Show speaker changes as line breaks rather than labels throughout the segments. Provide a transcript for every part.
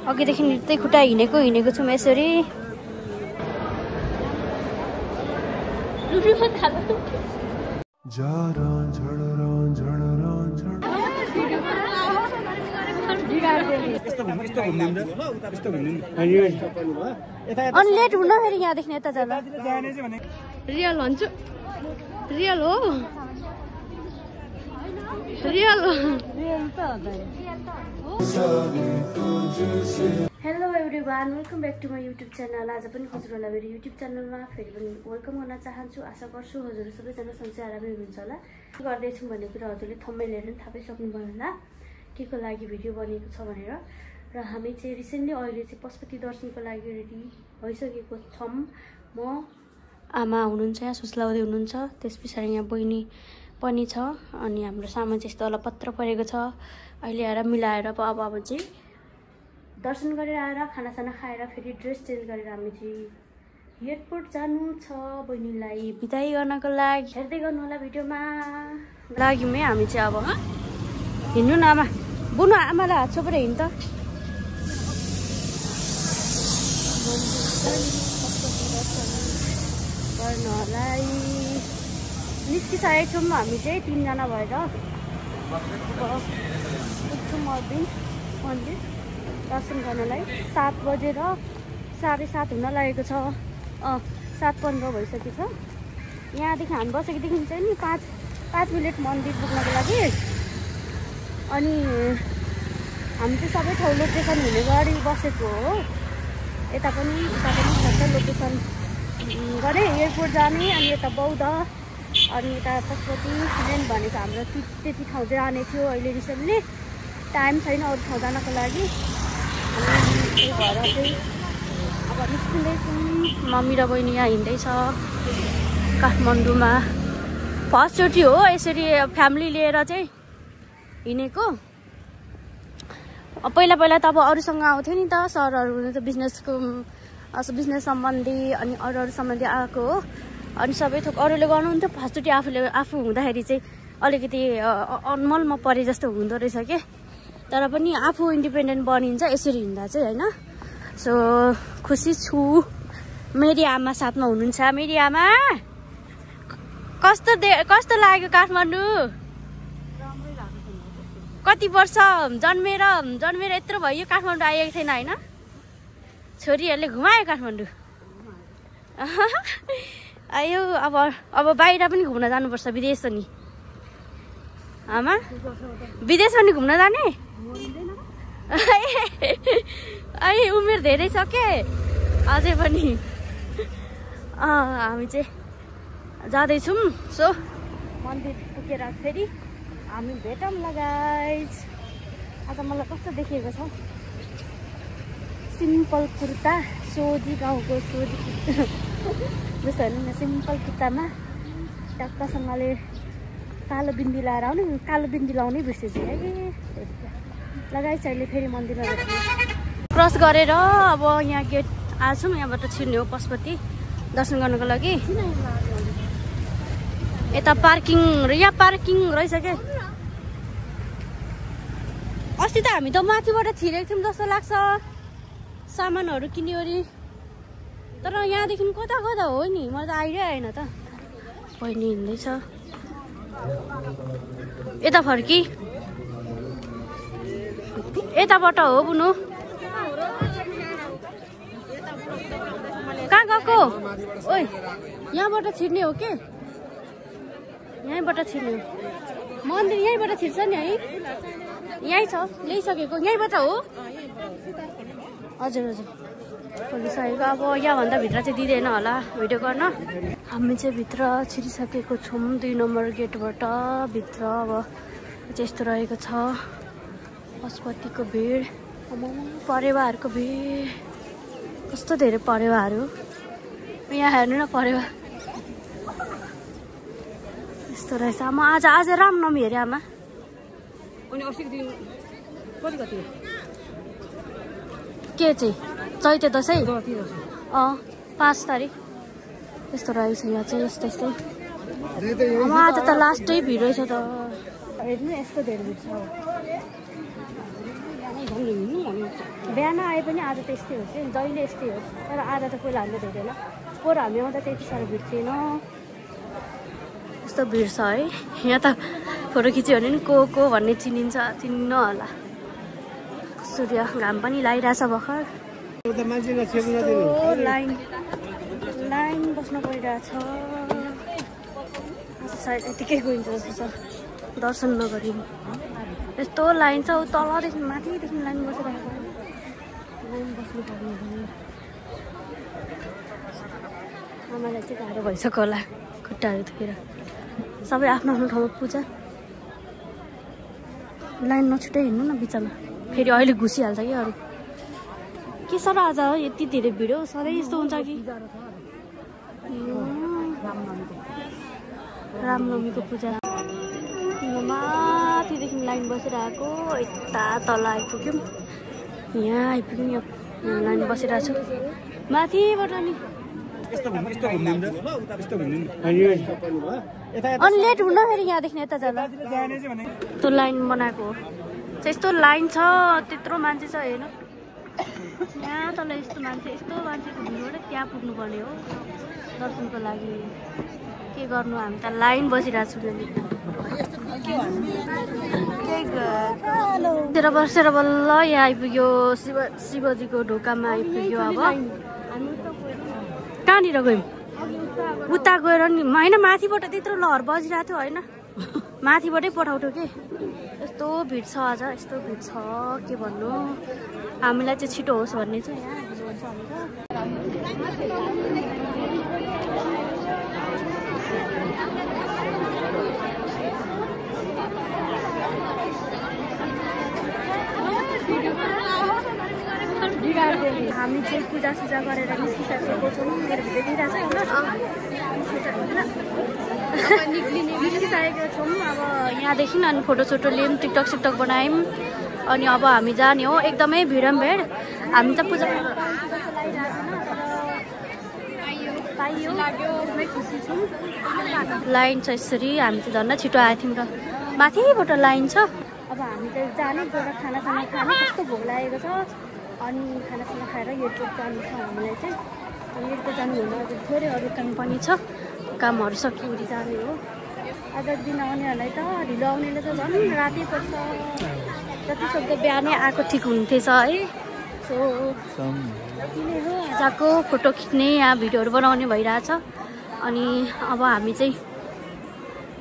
अघिदेखि त्यही खुट्टा हिँडेको छु म यसरी। अनि लेट हुन फेरि यहाँदेखि यता जाँदा रियल भन्छु रियल हो real hello everyone welcome back to my YouTube channel. आज पनि हजुरहरूलाई मेरो युट्युब च्यानलमा फेरि पनि वेलकम गर्न चाहन्छु। आशा गर्छु हजुर सबैजना सन्चै आरामै हुनुहुन्छ होला। के गर्दैछु भन्ने कुरा हजुरले थम्बनेल हेरेर थाहा सक्नुभयो होला के को लागि भिडियो बनेको छ भनेर। र हामी चाहिँ रिसेन्टली अहिले चाहिँ पशुपति दर्शनको लागि रेडी भइसकेको छौँ। म आमा हुनुहुन्छ यहाँ सुस्लाउँदै हुनुहुन्छ, त्यस पछाडि यहाँ बहिनी पनि छ, अनि हाम्रो सामान चाहिँ यस्तो अलपत्र परेको छ। अहिले आएर मिलाएर अब चाहिँ दर्शन गरेर आएर खानासाना खाएर फेरि ड्रेस चेन्ज गरेर हामी चाहिँ एयरपोर्ट जानु छ बहिनीलाई बिदाई गर्नको लागि। हेर्दै गर्नु होला भिडियोमा। लाग्यौँ है हामी चाहिँ अब हिँड्नु न आमा, बुनु आमालाई हात छोपेर हिँड्नु त। गर्नलाई निस्किसकेको छौँ हामी चाहिँ 3 जना भएर। पुग्छौँ मन्दिर दर्शन गर्नलाई 7 बजेर 7:30 हुन लागेको छ। 7:15 भइसकेको छ। यहाँदेखि हामी बसेकोदेखि चाहिँ नि 5 मिनट मन्दिर पुग्नको लागि। अनि हामी चाहिँ सबै ठाउँ लोकेसन हुने गरी बसेको हो। यता पनि खर्च लोकेसन गरे एयरपोर्ट जाने, अनि यता बौद्ध, अनि यता पशुपति मेन भनेको हाम्रो त्यति ठाउँ जाने थियो। अहिले रिसेन्टली टाइम छैन अरू ठाउँ जानको लागि। त्यही भएर चाहिँ अब निस्किँदैछौँ। मम्मी र बहिनी यहाँ हिँड्दैछ काठमाडौँमा। फर्स्टचोटि हो यसरी फ्यामिली लिएर चाहिँ हिँडेको। पहिला त अब अरूसँग आउँथ्यो नि त, सरहरू त बिजनेस सम्बन्धी अनि अरू सम्बन्धी आएको हो। अनि सबै थोक अरूले गर्नुहुन्थ्यो। फर्स्टचोटि आफू हुँदाखेरि चाहिँ अलिकति अनमलमा परे जस्तो हुँदो रहेछ के। तर पनि आफू इन्डिपेन्डेन्ट बनिन्छ यसरी हिँड्दा चाहिँ होइन। सो खुसी छु। मेरी आमा साथमा हुनुहुन्छ। मेरी आमा कस्तो लाग्यो काठमाडौँ? कति वर्ष जन्मेर यत्रो भयो काठमाडौँ आएको थिएन होइन? छोरीहरूले घुमायो काठमाडौँ। आयो अब बाहिर पनि घुम्न जानुपर्छ, विदेश पनि। आमा विदेश पनि घुम्न जाने? अहिले उमेर धेरै छ के अझै पनि। हामी चाहिँ जाँदैछौँ। सो मन्दिर पुगेर फेरि हामी भेटौँला गाइज। आज मलाई कस्तो देखिएको छ, सिम्पल कुर्ता, सोझी गाउँको सोझी जस्तो होइन, सिम्पल कुर्तामा टक्कसँगले कालो बिन्दी लाएर आउने। कालो बिन्दी लाउनै बिर्सेछु है लगाइछ। अहिले फेरि मन्दिरमा क्रस गरेर अब यहाँ गेट आएको छौँ। यहाँबाट छिर्ने हो पशुपति दर्शन गर्नको लागि। यता पार्किङ रहेछ क्या। अस्ति त हामी त माथिबाट छिरेको थियौँ जस्तो लाग्छ सामानहरू किन्योरी। तर यहाँदेखि कता हो नि, मलाई त आइडिया आएन त। बहिनी हिँड्दैछ यता फर्की, यताबाट हो बुनु। कहाँ गएको? ओइ यहाँबाट छिर्ने हो के? यहीँबाट छिर्ने हो। मन्दिर यहीँबाट छिर्छ नि है? यहीँ छ, ल्याइसकेको यहीँबाट हो। हजुर खोलिसकेको। अब यहाँभन्दा भित्र चाहिँ दिँदैन होला भिडियो गर्न। हामी चाहिँ भित्र छिरिसकेको छौँ 2 नम्बर गेटबाट भित्र। अब यस्तो रहेको छ पशुपतिको भिड, परेवाहरूको भिड। कस्तो धेरै परेवाहरू यहाँ हेर्नु न, परेवा यस्तो रहेछ। आमा आज रामनवमी हेरे आमा। अनि अस्तिको दिन कति के चाहिँ चैते दसैँ 5 तारिक त्यस्तो रहेछ। यहाँ चाहिँ यस्तै आज त लास्टै भिड रहेछ त। हेर्नु यस्तो धेरै भिड छ। बिहान आए पनि आज त यस्तै हो कि जहिले यस्तै हो तर आज त पहिला हाम्रो धेरै होला पोहोर हामी आउँदा त्यति साह्रो भिड थिएन यस्तो भिड छ है यहाँ त फोटो खिच्यो भने नि को भन्ने चिनिन्न होला सूर्य घाम पनि लागिरहेछ भर्खर लाइन बस्नु परिरहेछ सायद यतिकै गइन्छ जस्तो छ दर्शन नगरी यस्तो लाइन छ तलदेखि माथिदेखि लाइन बसिरहेको लाइन बस्नु पर्ने आमालाई चाहिँ गाह्रो भइसक्यो होला खुट्टाहरू दुखेर सबै आफ्नो आफ्नो ठाउँमा पूजा लाइन नछुट्टै हिँड्नु न बिचमा फेरि अहिले घुसिहाल्छ कि अरू के सर आज यति धेरै भिड हो सधैँ यस्तो हुन्छ कि रामनवमीको पूजा माथिदेखि लाइन बसिरहेको यता तल आइपुग्यौँ यहाँ आइपुग्यौँ यहाँ लाइन बसिरहेको छु माथिबाट नि अनि लेट हुन्न फेरि यहाँदेखि यता जाँदा त्यो लाइन बनाएको यस्तो लाइन छ त्यत्रो मान्छे छ हेर्न यहाँ तल यस्तो मान्छेको भिडबाट त्यहाँ पुग्नुपर्ने हो दर्शनको लागि के गर्नु हामी त लाइन बसिरहेको छु बसेर बल्ल यहाँ आइपुग्यो शिवजीको ढोकामा आइपुग्यो अब कहाँनिर गयौँ उता गएर नि होइन माथिबाट त्यत्रो लहर बजिरहेको थियो होइन माथिबाटै पठाउँथ्यो कि यस्तो भिड छ आज यस्तो भिड छ के भन्नु हामीलाई चाहिँ छिटो होस् भन्ने छ यहाँ हामी चाहिँ पूजासुजा गरेर निस्किसकेको छौँ मेरो भिडियो दिइरहेको छ निस्किसकेको छौँ अब यहाँदेखि अनि फोटोसोटो लियौँ टिकटक बनायौँ अनि अब हामी जाने हो एकदमै भिड हामी त पूजा पाइयो एकदमै खुसी छौँ लाइन छ यसरी हामी चाहिँ झन् छिटो आएको थियौँ र माथिबाट लाइन छ अब हामी चाहिँ जाने गएर खानासाना खाने कस्तो भोक लागेको छ अनि खानासाना खाएर एयरपोर्ट जानु छ हामीलाई चाहिँ अनि एयरपोर्ट जानुभन्दा अझ थोरै अरू काम पनि छ कामहरू सकिवरी जाने हो आज दिन आउनेहरूलाई त ढिलो आउनेले त झन् राति पर्छ जति सक्दो बिहानै आएको ठिक हुन्थेछ है सो यति नै हो आजको फोटो खिच्ने यहाँ भिडियोहरू बनाउने भइरहेछ अनि अब हामी चाहिँ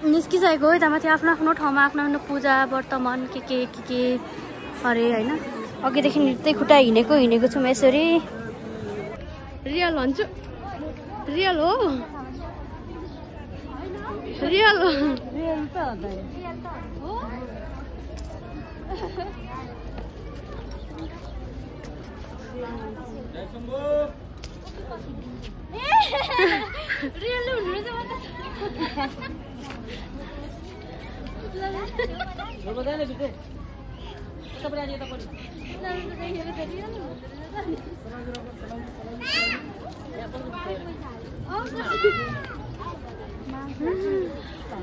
निस्किसकेको हो यता माथि आफ्नो आफ्नो ठाउँमा आफ्नो आफ्नो पूजा वर्तमान के अरे होइन अघिदेखि त्यही खुट्टा हिँडेको छु म यसरी रियल भन्छु रियल हो रियल हो रियल हुनु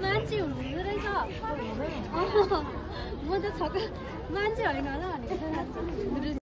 मान्छे हुनुहुँदो रहेछ म त छक्क मान्छे होइन होला भनेको